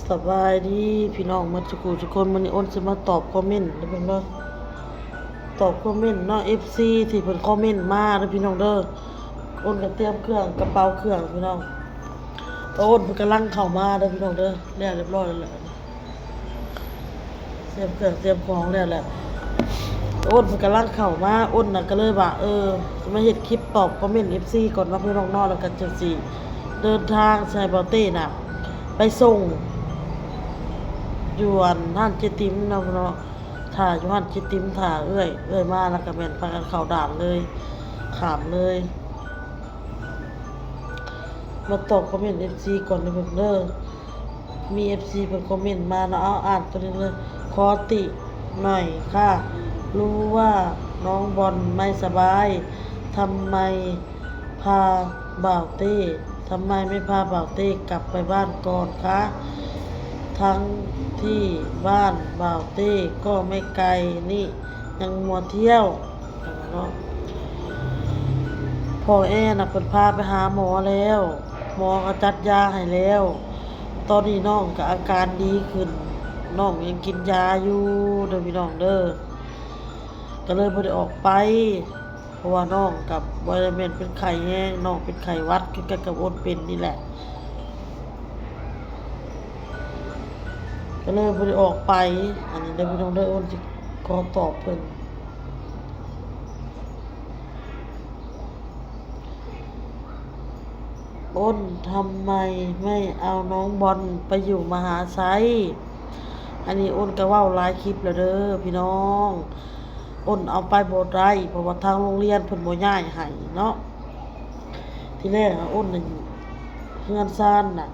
ສະບາຍດີພີ່ນ້ອງໝົດສູ່ຜູ້ສູ່ຄົນ, ມື້ນີ້ອ້ນຊິມາຕອບຄອມເມັນເດີພີ່ນ້ອງເດີ, ຕອບຄອມເມັນເນາະ ເອັຟຊີ ທີ່ເພິ່ນຄອມເມັນມາເດີພີ່ນ້ອງເດີ. ອ້ນກໍຕຽມເຄື່ອງ ກະເປົາເຄື່ອງພີ່ນ້ອງ, ໂອ້ນເພິ່ນກຳລັງເຂົ້າມາເດີພີ່ນ້ອງເດີ, ແລ້ວຮຽບຮ້ອຍແລ້ວ. ຕຽມເຄື່ອງຕຽມຂອງແລ້ວແຫຼະ, ໂອ້ນເພິ່ນກຳລັງເຂົ້າມາ. ອ້ນນະກໍເລີຍວ່າ ເອີ ຊິມາເຮັດຄລິບຕອບຄອມເມັນເອັຟຊີກ່ອນເນາະພີ່ນ້ອງເນາະ, ແລ້ວກໍຈັ່ງຊິເດີນທາງໃຫ້ບ່າວເຕ້ນະໄປສົ່ງຢູ່ອັນຮ້ານເຈຕິມເນາະ, ຖ້າຢູ່ຮ້ານເຈຕິມ ຖ້າເອື້ອຍ ເອື້ອຍມາແລ້ວກໍແມ່ນພາກັນເຂົ້າດ່ານເລີຍ ຂ້າມເລີຍ. ມາຕອບຄອມເມັນເອັຟຊີກ່ອນເດີເພິ່ນເດີ. ມີເອັຟຊີເພິ່ນຄອມເມັນມາເນາະ, ເອົາ ອ່ານຕົວນີ້ເລີຍ. ຂໍຕິໜ້ອຍຄ່ະ ຮູ້ວ່ານ້ອງບອນໄມ່ສະບາຍ, ທຳໄມພາບ່າວເຕ້ ທຳໄມໄມ່ພາບ່າວເຕ້ກັບໄປບ້ານກ່ອນຄະ? ທັງທີ່ບ້ານບ່າວເຕ້ກໍໄມ່ໄກນີ້ ຍັງມົວທ່ຽວ. ເນາະ ພໍ່ແອນະເພິ່ນພາໄປຫາໝໍແລ້ວ, ໝໍກໍຈັດຢາໃຫ້ແລ້ວ, ຕອນນີ້ນ້ອງກໍອາການດີຂຶ້ນ, ນ້ອງຍັງກິນຢາຢູ່ເດີພີ່ນ້ອງເດີ. ກໍເລີຍບໍ່ໄດ້ອອກໄປ ເພາະວ່ານ້ອງກໍບໍ່ໄດ້ແມ່ນເປັນໄຂ້ແຮງ, ນ້ອງເປັນໄຂ້ຫວັດຄືກັນກັບອ້ນເປັນນີ້ແຫຼະ, ກໍເລີຍບໍ່ໄດ້ອອກໄປ. ອັນນີ້ເດີພີ່ນ້ອງເດີ, ອ້ນຊິຂໍຕອບເພິ່ນ. ອ້ນທຳໄມໄມ່ເອົານ້ອງບອນໄປຢູ່ມະຫາໄຊ? ອັນນີ້ອ້ນກໍເວົ້າຫຼາຍຄລິບແລ້ວເດີພີ່ນ້ອງ, ອ້ນເອົາໄປບໍ່ໄດ້ ເພາະວ່າທາງໂຮງຮຽນເພິ່ນບໍ່ຍ້າຍໃຫ້ເນາະ. ທີແລກອ້ນນະ ເຮືອນຊານນະ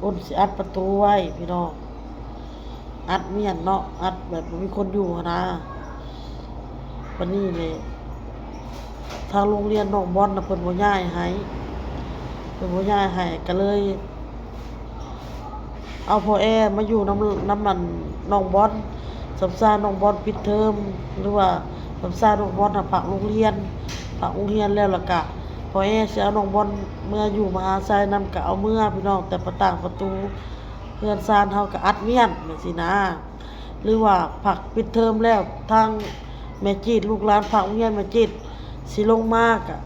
ອ້ນຊິອັດປະຕູໄວ້ພີ່ນ້ອງ, ອັດມ້ຽນເນາະ, ອັດແບບບໍ່ມີຄົນຢູ່ຫັ້ນນາ. ບາດນີ້ແຫຼະ ທາງໂຮງຮຽນນ້ອງບອນນະ ເພິ່ນບໍ່ຍ້າຍໃຫ້, ເພິ່ນບໍ່ຍ້າຍໃຫ້ ກໍເລີຍເອົາພໍ່ແອມາຢູ່ນຳ ນຳອັນນ້ອງບອນ. ສ່ຳຊານ້ອງບອນປິດເທີມ ຫຼືວ່າສ່ຳຊານ້ອງບອນນະພັກໂຮງຮຽນ, ພັກໂຮງຮຽນແລ້ວ ແລ້ວກະພໍ່ແອຊິເອົານ້ອງບອນເມືອຢູ່ມະຫາໄຊນຳ ກະເອົາເມືອພີ່ນ້ອງ, ແຕ່ປະຕ່າງປະຕູ ເຮືອນຊານເຮົາກໍອັດມ້ຽນຈັ່ງຊີ້ນາ, ຫຼືວ່າພັກປິດເທີມແລ້ວ ທາງແມ່ຈີດ ລູກຫຼານພັກໂຮງຮຽນແມ່ຈີດຊິລົງມາກະ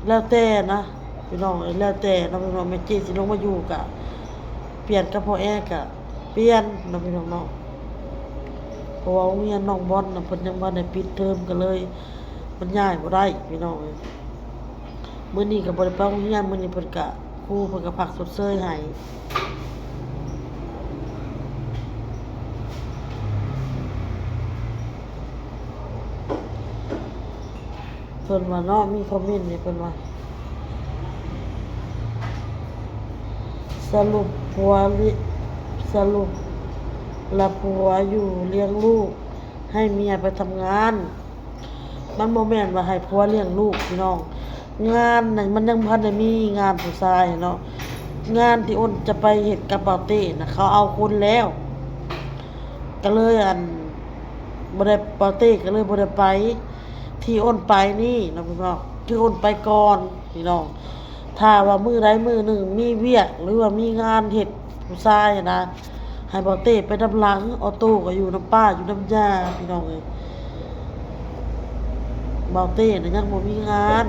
ແລ້ວແຕ່ນະພີ່ນ້ອງເອີຍ, ແລ້ວແຕ່ເນາະພີ່ນ້ອງ. ແມ່ຈີດຊິລົງມາຢູ່ກະປ່ຽນກັບພໍ່ແອກະປ່ຽນເນາະພີ່ນ້ອງເນາະ, ເພາະວ່າໂຮງຮຽນນ້ອງບອນນະ ເພິ່ນຍັງບໍ່ໄດ້ປິດເທີມ ກໍເລີຍມັນຍ້າຍບໍ່ໄດ້ພີ່ນ້ອງເອີຍ. ມື້ນີ້ກໍບໍ່ໄດ້ໄປໂຮງຮຽນ, ມື້ນີ້ເພິ່ນກະ ຄູເພິ່ນກໍພັກຊົດເຊີຍໃຫ້. ເພິ່ນວ່າເນາະ, ມີຄອມເມັນນີ້ ເພິ່ນວ່າ ສະຫຼຸບຜົວ ສະຫຼຸບລະຜົວຢູ່ລ້ຽງລູກ ໃຫ້ເມຍໄປທຳງານ. ມັນບໍ່ແມ່ນວ່າໃຫ້ຜົວລ້ຽງລູກພີ່ນ້ອງ, ງານນັ້ນມັນຍັງບໍ່ທັນໄດ້ມີງານຜູ້ຊາຍເນາະ. ງານທີ່ອ້ນຈະໄປເຮັດກັບບ່າວເຕ້ນະ ເຂົາເອົາຄົນແລ້ວ, ກໍເລີຍ ອັນ ບໍ່ໄດ້ ບ່າວເຕ້ກໍເລີຍບໍ່ໄດ້ໄປ. ທີ່ອ້ນໄປນີ້ເນາະພີ່ນ້ອງ, ຄືອ້ນໄປກ່ອນພີ່ນ້ອງ. ຖ້າວ່າມື້ໃດມື້ໜຶ່ງມີວຽກ ຫຼືວ່າມີງານເຮັດຜູ້ຊາຍຫັ້ນນະ ໃຫ້ບ່າວເຕ້ໄປນຳຫຼັງ, ອອໂຕ້ກໍຢູ່ນຳປ້າຢູ່ນຳຍ່າພີ່ນ້ອງເອີຍ. ບ່າວເຕ້ນະຍັງບໍ່ມີງານ,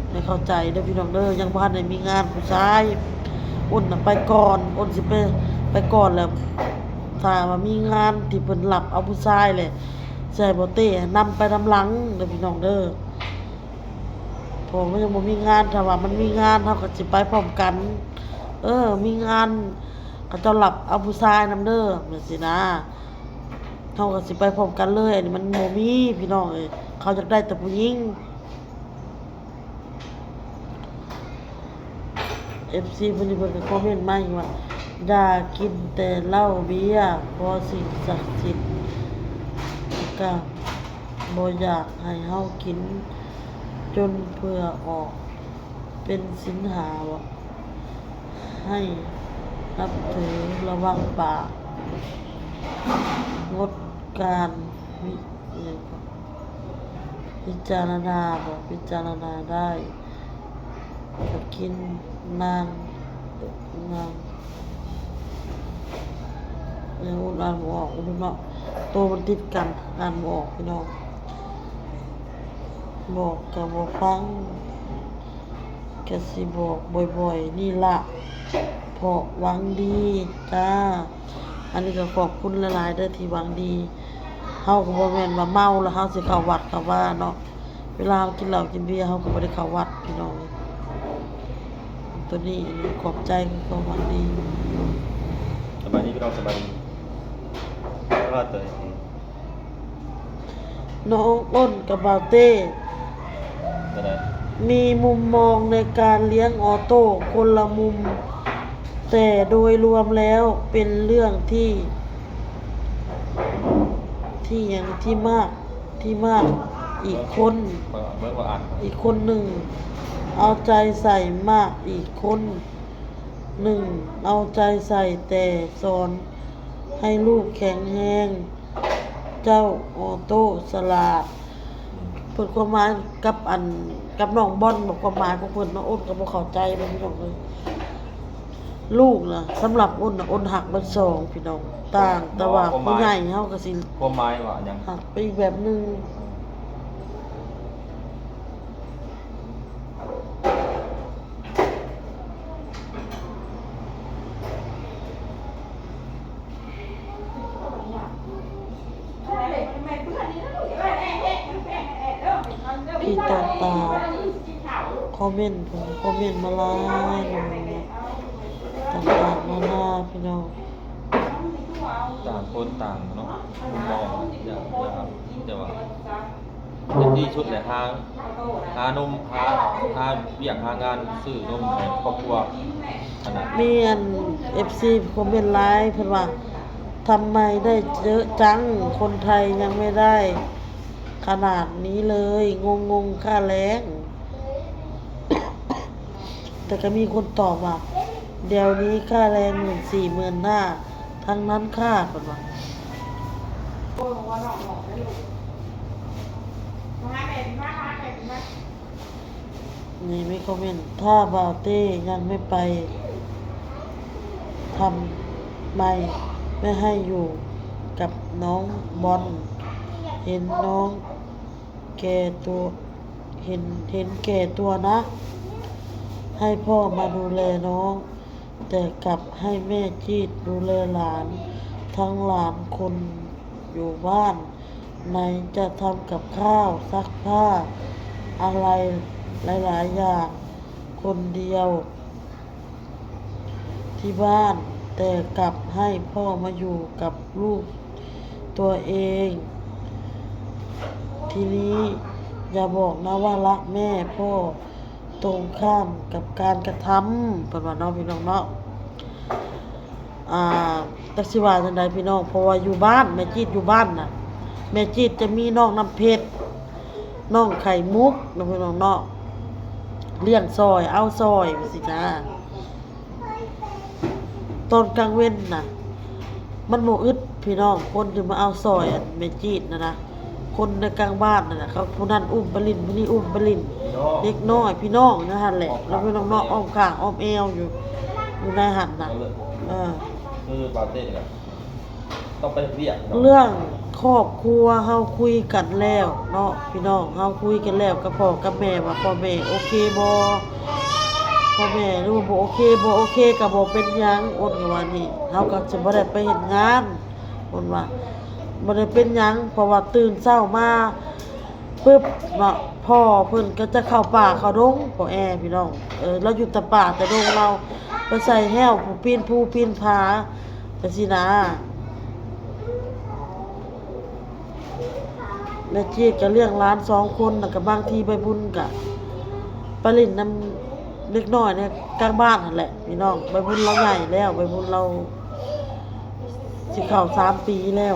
ໃຫ້ເຂົ້າໃຈເດີພີ່ນ້ອງເດີ, ຍັງບໍ່ທັນໄດ້ມີງານຜູ້ຊາຍ. ອ້ນນະໄປກ່ອນ, ອ້ນຊິໄປ ໄປກ່ອນແລ້ວ ຖ້າວ່າມີງານທີ່ເພິ່ນຮັບເອົາຜູ້ຊາຍແຫຼະ ຊິໃຫ້ບ່າວເຕ້ນຳໄປນຳຫຼັງເດີພີ່ນ້ອງເດີ. ເພາະມັນຍັງບໍ່ມີງານ, ຖ້າວ່າມັນມີງານ ເຮົາກໍຊິໄປພ້ອມກັນ. ເອີ ມີງານ ເຂົາເຈົ້າຮັບເອົາຜູ້ຊາຍນຳເດີ ແມ່ນຊີ້ນາ, ເຮົາກໍຊິໄປພ້ອມກັນເລີຍ. ອັນນີ້ມັນບໍ່ມີພີ່ນ້ອງເອີຍ, ເຂົາຢາກໄດ້ແຕ່ຜູ້ຍິງ. ເອັຟຊີ ເພິ່ນນີ້ເພິ່ນກໍຄອມເມັນມາອີກວ່າ ຢ່າກິນແຕ່ເຫຼົ້າເບຍ ເພາະສິ່ງສັກສິດກໍບໍ່ຢາກໃຫ້ເຮົາກິນ ຈົນເພື່ອອອກເປັນສິນຫ້າ ໃຫ້ນັບຖືລະວັງປາກ ງົດການ ພິຈາລະນາ ບໍ່ ພິຈາລະນາໄດ້ ກໍກິນນາງ ນາງ ອ່ານບໍ່ອອກເນາະ ໂຕມັນຕິດກັນ ອ່ານບໍ່ອອກພີ່ນ້ອງ ບອກກໍບໍ່ຟັງ ກໍຊິບອກບ່ອຍໆນີ້ລະ ເພາະຫວັງດີຈ້າ. ອັນນີ້ກໍຂອບຄຸນຫຼາຍໆເດີທີ່ຫວັງດີ. ເຮົາກໍບໍ່ແມ່ນວ່າເມົາແລ້ວເຮົາຊິເຂົ້າວັດເຂົ້າວາເນາະ. ເວລາເຮົາກິນເຫຼົ້າກິນເບຍ ເຮົາກໍບໍ່ໄດ້ເຂົ້າວັດພີ່ນ້ອງ. ໂຕນີ້ ອັນນີ້ຂອບໃຈຄືຄວາມຫວັງດີ. ສະບາຍດີພີ່ນ້ອງ ສະບາຍດີ. ນ້ອງອ້ນກັບບ່າວເຕ້ ແນວໃດ? ມີມຸມມອງໃນການລ້ຽງອໍໂຕ້ຄົນລະມຸມ, ແຕ່ໂດຍລວມແລ້ວເປັນເລື່ອງທີ່ ທີ່ຫຍັງ ທີ່ມາກ ທີ່ມາກອີກຄົນ ເບິ່ງ ເບິ່ງບໍ່ອ່ານ ອີກຄົນໜຶ່ງເອົາໃຈໃສ່ ມາກອີກຄົນໜຶ່ງເອົາໃຈໃສ່ ແຕ່ສອນໃຫ້ລູກແຂງແຮງ. ເຈົ້າອໍໂຕ້ສະຫຼາດ ເພິ່ນຄວາມໝາຍກັບອັນ ກັບນ້ອງບອນບໍ? ຄວາມໝາຍຂອງເພິ່ນ ນ້ອງອ້ນກໍບໍ່ເຂົ້າໃຈເບິ່ງພີ່ນ້ອງເອີຍ. ລູກນະ ສຳລັບອ້ນນະ ອ້ນຮັກເບິດສອງພີ່ນ້ອງ ຕ່າງ ແຕ່ວ່າຜູ້ໃຫຍ່ເຮົາກໍຊິ ຄວາມໝາຍວ່າຫຍັງ? ຮັກໄປອີກແບບໜຶ່ງ. ພີ່ຕານຕາ ຄອມເມັນ ຄອມເມັນມາຫຼາຍ ຕ່າງໆນານາພີ່ນ້ອງ. ຕ່າງຄົນຕ່າງເນາະ ມຸມມອງ ຢ່າ ຢ່າ ແຕ່ວ່າ ຢ່າງດີສຸດແຫຼະ ຫາ ຫານົມ ຫາ ຫາວຽກຫາງານຊື້ນົມໃຫ້ຄອບຄົວ ອັນນັ້ນ. ມີອັນ ເອັຟຊີ ຄອມເມັນຫຼາຍ ເພິ່ນວ່າ ທຳໄມໄດ້ເຍາະຈັງ ຄົນໄທຍັງໄມ່ໄດ້ຂະໜາດນີ້ເລີຍ ງົງໆ ຄ່າແລງ. ແຕ່ກໍມີຄົນຕອບວ່າ ດຽວນີ້ຄ່າແຮງໝື່ນສີ່ ໝື່ນຫ້າ ທັງນັ້ນຄ່າ ເພິ່ນວ່າ. ນີ້ມີຄອມເມັນ ຖ້າບ່າວເຕ້ຍັງໄມ່ໄປ ທຳໄມໄມ່ໃຫ້ຢູ່ກັບນ້ອງບອນ ເຫັນນ້ອງແກ່ຕົວ ເຫັນ ເຫັນແກ່ຕົວນະ ໃຫ້ພໍ່ມາດູແລນ້ອງ ແຕ່ກັບໃຫ້ແມ່ຈີດດູແລຫຼານ ທັງຫຼານຄົນຢູ່ບ້ານ ໄນຈະທຳກັບຂ້າວ ຊັກຜ້າ ອາໄລຫຼາຍໆຢ່າງຄົນດຽວ ທີ່ບ້ານ ແຕ່ກັບໃຫ້ພໍ່ມາຢູ່ກັບລູກຕົວເອງ. ທີນີ້ຢ່າບອກນະວ່າລັກແມ່ພໍ່ ຕົງຂ້າມກັບການກະທຳ ເພິ່ນວ່າເນາະ ພີ່ນ້ອງເນາະ. ອ່າ ຈັກຊິວ່າຈັ່ງໃດພີ່ນ້ອງ ເພາະວ່າຢູ່ບ້ານ ແມ່ຈີດຢູ່ບ້ານນະ ແມ່ຈີດຈະມີນ້ອງນ້ຳເພັດ ນ້ອງໄຂ່ມຸກເນາະ ພີ່ນ້ອງເນາະ ລ້ຽງຊ່ອຍ ເອົາຊ່ອຍ ຈັ່ງຊີ້ນະ. ຕອນກາງເວັນນະ ມັນບໍ່ອຶດພີ່ນ້ອງ ຄົນທີ່ມາເອົາຊ່ອຍອັນແມ່ຈີດຫັ້ນນະ ຄົນໃນກາງບ້ານຫັ້ນນະ ເຂົາ ຜູ້ນັ້ນອຸ້ມໄປຫຼິ້ນ ຜູ້ນີ້ອຸ້ມໄປຫຼິ້ນ ເດັກນ້ອຍພີ່ນ້ອງຢູ່ຫັ້ນແຫຼະ ແລ້ວພີ່ນ້ອງເນາະ ອ້ອມຂ້າງອ້ອມແອວຢູ່ ຢູ່ໃນຫັ້ນນະ. ເອີ ຄືປາເຕະ ຕ້ອງໄປເຮັດວຽກເນາະ. ເລື່ອງຄອບຄົວເຮົາຄຸຍກັນແລ້ວເນາະພີ່ນ້ອງ ເຮົາຄຸຍກັນແລ້ວກັບພໍ່ກັບແມ່ວ່າພໍ່ແມ່ໂອເຄບໍ່ ພໍ່ແມ່ ຫຼືວ່າບໍ່ໂອເຄ ບໍ່ໂອເຄກໍບໍ່ເປັນຫຍັງ ໂອນກໍວ່ານີ້ ເຮົາກໍຈະບໍ່ໄດ້ໄປເຮັດງານ ໂອນວ່າບໍ່ໄດ້ເປັນຫຍັງ ເພາະວ່າຕື່ນເຊົ້າມາ ປຶບເນາະ ພໍ່ເພິ່ນກໍຈະເຂົ້າປ່າເຂົ້າດົງ ພໍ່ແອພີ່ນ້ອງ ເອີ ລາວຢູ່ແຕ່ປ່າແຕ່ດົງ ລາວໄປໃສ່ແຮ້ວ ຜູ້ປີນພູປີນຜາ ຈັ່ງຊີ້ນະ. ແມ່ຈີດກໍລ້ຽງຫຼານສອງຄົນ ແລ້ວກໍບາງທີໃບບຸນກໍໄປຫຼິ້ນນຳເດັກນ້ອຍໃນກາງບ້ານຫັ້ນແຫຼະພີ່ນ້ອງ ໃບບຸນລາວໃຫຍ່ແລ້ວ ໃບບຸນລາວຊິເຂົ້າສາມປີແລ້ວ.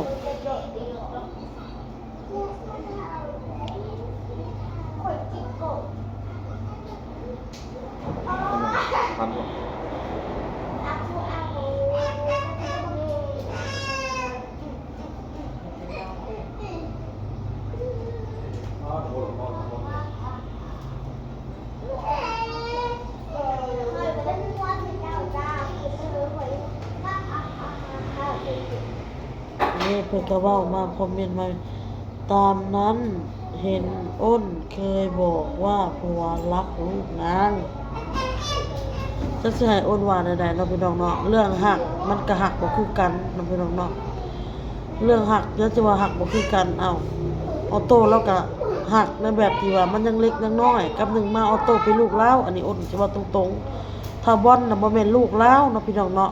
ເ ເພິ່ນກໍເວົ້າມາ ຄອມເມັນມາຕາມນັ້ນ. ເຫັນອ້ນເຄີຍບອກວ່າຜົວລັກລູກນາງ. ຈັກຊິໃຫ້ອ້ນວ່າແນວໃດເນາະ ພີ່ນ້ອງເນາະ. ເລື່ອງຮັກມັນກໍຮັກບໍ່ຄືກັນເນາະ ພີ່ນ້ອງເນາະ. ເລື່ອງຮັກ ແລ້ວຈະວ່າຮັກບໍ່ຄືກັນ. ເອົ້າ ອໍໂຕ້ລາວກໍຮັກໃນແບບທີ່ວ່າມັນຍັງເລັກຍັງນ້ອຍ ກັບໜຶ່ງມາ ອໍໂຕ້ເປັນລູກລາວ. ອັນນີ້ອ້ນຊິເວົ້າຕົງໆ ຖ້າບອນນະບໍ່ແມ່ນລູກລາວເນາະ ພີ່ນ້ອງເນາະ.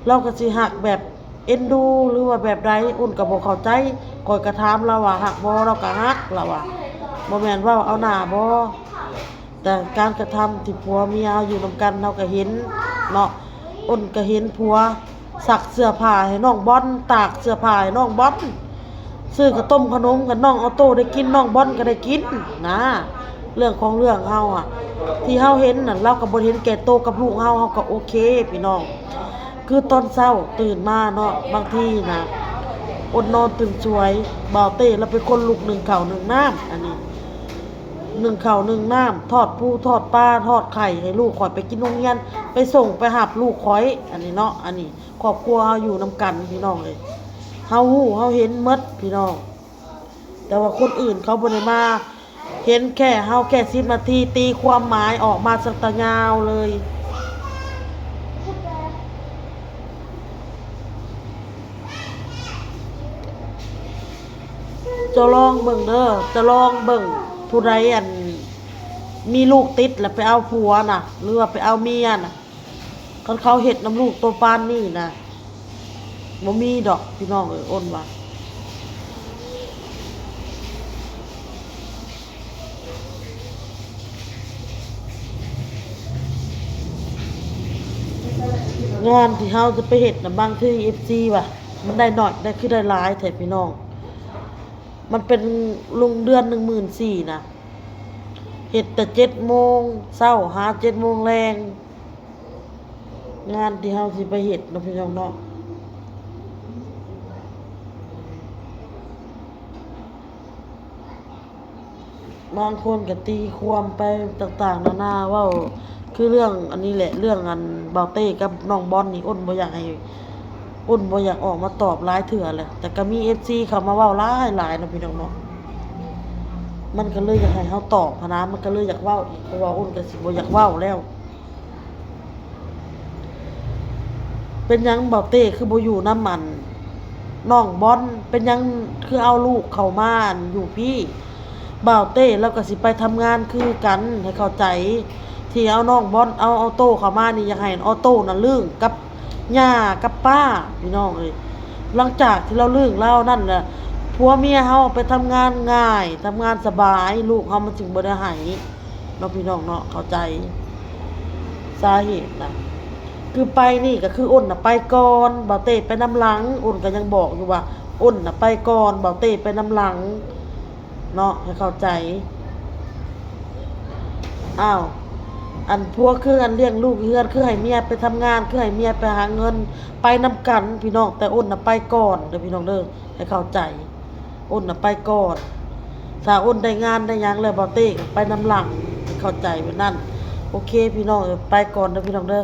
ລາວກໍຊິຮັກແບບເອັນດູ ຫຼືວ່າແບບໃດ ອ້ນກໍບໍ່ເຂົ້າໃຈ. ຂ້ອຍກໍຖາມລາວວ່າ ຮັກບໍ່? ລາວກໍຮັກ ລາວວ່າ. ບໍ່ແມ່ນເວົ້າເອົາໜ້າບໍ່? ແຕ່ການກະທຳທີ່ຜົວເມຍເຮົາຢູ່ນຳກັນ ເຮົາກໍເຫັນເນາະ. ອ້ນກໍເຫັນຜົວຊັກເສື້ອຜ້າໃຫ້ນ້ອງບອນ, ຕາກເສື້ອຜ້າໃຫ້ນ້ອງບອນ, ຊື້ເຂົ້າຕົ້ມເຂົ້າໜົມກັນ ນ້ອງອໍໂຕ້ໄດ້ກິນ, ນ້ອງບອນກໍໄດ້ກິນນະ. ເລື່ອງຂອງເລື່ອງເຮົາອະ ທີ່ເຮົາເຫັນນັ້ນ ລາວກໍບໍ່ເຫັນແກ່ໂຕກັບລູກເຮົາ, ເຮົາກໍໂອເຄພີ່ນ້ອງ. ຄືຕອນເຊົ້າຕື່ນມາເນາະ ບາງທີນະ ອົດນອນຕື່ນສວຍ ບ່າວເຕ້ລາວເປັນຄົນລຸກໜຶ້ງເຂົ້າໜຶ້ງນ້ຳ. ອັນນີ້ ໜຶ້ງເຂົ້າໜຶ້ງນ້ຳ ທອດປູທອດປາ ທອດໄຂ່ໃຫ້ລູກຂ້ອຍໄປກິນໂຮງຮຽນ ໄປສົ່ງໄປຮັບລູກຂ້ອຍ. ອັນນີ້ເນາະ ອັນນີ້ຄອບຄົວເຮົາຢູ່ນຳກັນພີ່ນ້ອງເອີຍ ເຮົາຮູ້ເຮົາເຫັນໝົດພີ່ນ້ອງ. ແຕ່ວ່າຄົນອື່ນເຂົາບໍ່ໄດ້ມາເຫັນແຄ່ເຮົາແຄ່ສິບນາທີ ຕີຄວາມໝາຍອອກມາສັກຕະຍາວເລີຍ. ເຈົ້າລອງເບິ່ງເດີ ເຈົ້າລອງເບິ່ງ ຜູ້ໃດອັນມີລູກຕິດແລ້ວໄປເອົາຜົວນະ ຫຼືວ່າໄປເອົາເມຍນະ ຄັນເຂົາເຮັດນຳລູກໂຕປານນີ້ນະ ບໍ່ມີດອກພີ່ນ້ອງເອີຍ ອ້ນວ່າ. ງານທີ່ເຮົາຈະໄປເຮັດນະ ບາງທີເອັຟຊີວ່າມັນໄດ້ໜ້ອຍ ໄດ້ຄືໄດ້ຫຼາຍແທ້ພີ່ນ້ອງ. ມັນເປັນລົງເດືອນໜຶ່ງໝື່ນສີ່ນະ ເຮັດແຕ່ເຈັດໂມງເຊົ້າຫາເຈັດໂມງແລງ. ງານທີ່ເຮົາຊິໄປເຮັດເນາະ ພີ່ນ້ອງເນາະ. ບາງຄົນກໍຕີຄວາມໄປຕ່າງໆນານາ ເວົ້າຄືເລື່ອງອັນນີ້ແຫຼະ ເລື່ອງອັນບ່າວເຕ້ກັບນ້ອງບອນນີ້ ອ້ນບໍ່ຢາກໃຫ້ ອ້ນບໍ່ຢາກອອກມາຕອບຫຼາຍເທື່ອແຫຼະ ແຕ່ກໍມີເອັຟຊີເຂົ້າມາເວົ້າຫຼາຍໆເນາະ ພີ່ນ້ອງເນາະ. ມັນກໍເລີຍຢາກໃຫ້ເຮົາຕອບຫັ້ນນະ ມັນກໍເລີຍຢາກເວົ້າອີກ ເພາະວ່າອ້ນກໍຊິບໍ່ຢາກເວົ້າແລ້ວ. ເປັນຫຍັງບ່າວເຕ້ຄືບໍ່ຢູ່ນຳອັນນ້ອງບອນ? ເປັນຫຍັງຄືເອົາລູກເຂົ້າມາອັນຢູ່ພີ້? ບ່າວເຕ້ລາວກໍຊິໄປທຳງານຄືກັນ ໃຫ້ເຂົ້າໃຈ. ທີ່ເອົານ້ອງບອນ ເອົາອໍໂຕ້ເຂົ້າມານີ້ ຢາກໃຫ້ອໍໂຕ້ນັ້ນລຶ້ງກັບຍ່າກັບປ້າ ພີ່ນ້ອງເອີຍ. ຫຼັງຈາກທີ່ລາວລຶ້ງລາວນັ້ນລະ ຜົວເມຍເຮົາໄປທຳງານງ່າຍ ທຳງານສະບາຍ ລູກເຮົາມັນຈຶ່ງບໍ່ໄດ້ໄຫ້ ເນາະ ພີ່ນ້ອງເນາະ ເຂົ້າໃຈສາເຫດນະ. ຄືໄປນີ້ກໍຄືອ້ນນະໄປກ່ອນ ບ່າວເຕ້ໄປນຳຫຼັງ. ອ້ນກໍຍັງບອກຢູ່ວ່າ ອ້ນນະໄປກ່ອນ ບ່າວເຕ້ໄປນຳຫຼັງເນາະ ໃຫ້ເຂົ້າໃຈ. ອ້າວ ອັນຜົວຄືອັນລ້ຽງລູກຢູ່ເຮືອນ ຄືໃຫ້ເມຍໄປທຳງານ ຄືໃຫ້ເມຍໄປຫາເງິນ ໄປນຳກັນ ພີ່ນ້ອງ. ແຕ່ອ້ນນະໄປກ່ອນເດີ ພີ່ນ້ອງເດີ ໃຫ້ເຂົ້າໃຈ. ອ້ນນະໄປກ່ອນ ຖ້າອ້ນໄດ້ງານໄດ້ຫຍັງແລ້ວ ບ່າວເຕ້ໄປນຳຫຼັງ ເຂົ້າໃຈແບບນັ້ນ. ໂອເຄພີ່ນ້ອງເອີຍ ໄປກ່ອນເດີພີ່ນ້ອງເດີ.